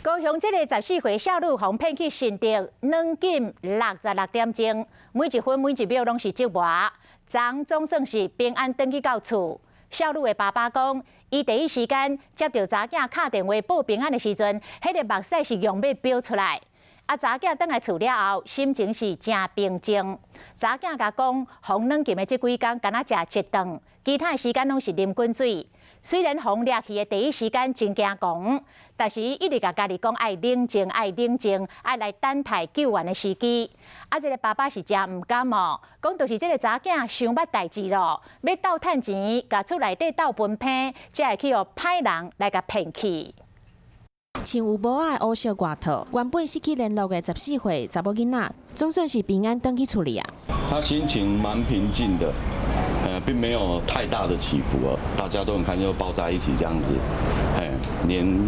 高雄這个14歲少女予騙去新竹軟禁66點鐘，每一分每一秒攏是折磨。昨總算是平安轉去到厝。少女的爸爸講，伊第一時間接著查囝敲電話報平安的時陣，彼个目屎是用欲飆出來。啊，查囝轉來厝了後，心情是誠平靜。查囝共講，予軟禁的這幾工，敢若食一頓，其他的時間攏是啉滾水。雖然予掠去的第一時間真驚狂，但是伊一直共家己講愛冷靜，愛冷靜，愛來等待救援的時機。啊，這个爸爸是誠毋甘哦，講就是這个查囝傷捌代誌囉，欲鬥趁錢，共厝內底鬥分配，才會去予歹人來共騙去。穿有帽仔的烏色外套，原本失去聯絡的14歲查某囡仔，總算是平安轉去厝裡啊。他心情蠻平靜的，並沒有太大的起伏啊，大家都很開心，就抱在一起這樣子，哎，連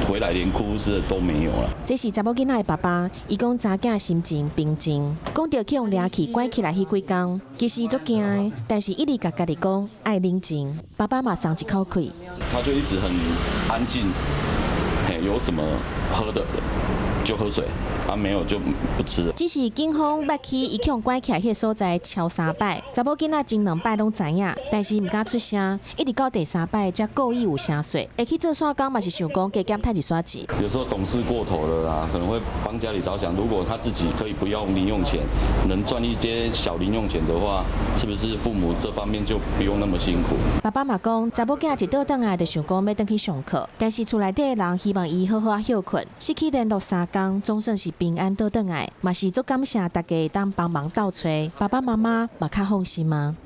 回來連哭聲都沒有了。這是查某囡仔的爸爸，伊講查囝心情平靜，講著去予掠去關起來彼幾工，其實足驚的，但是一直共家己講愛冷靜。爸爸嘛鬆一口氣。他就一直很安靜，嘿，有什麼喝的就喝水，啊，沒有就不吃。只是警方捌去伊予關起來彼个所在敲三擺，查某囡仔前兩擺攏知影，但是毋敢出聲，一直到第三擺才故意有聲說。會去做散工嘛是想講加減趁一絲錢。有時候懂事過頭了啦，可能會幫家裡着想。如果他自己可以不用零用錢，能賺一些小零用錢的話，是不是父母這方面就不用那麼辛苦？爸爸嘛講，查某囝一倒轉來就想講欲轉去上課，但是厝內底的人希望伊好好仔歇睏。失去聯絡3工，總算是平安倒轉來，嘛是足感謝大家當幫忙鬥揣。爸爸媽媽嘛較放心啊。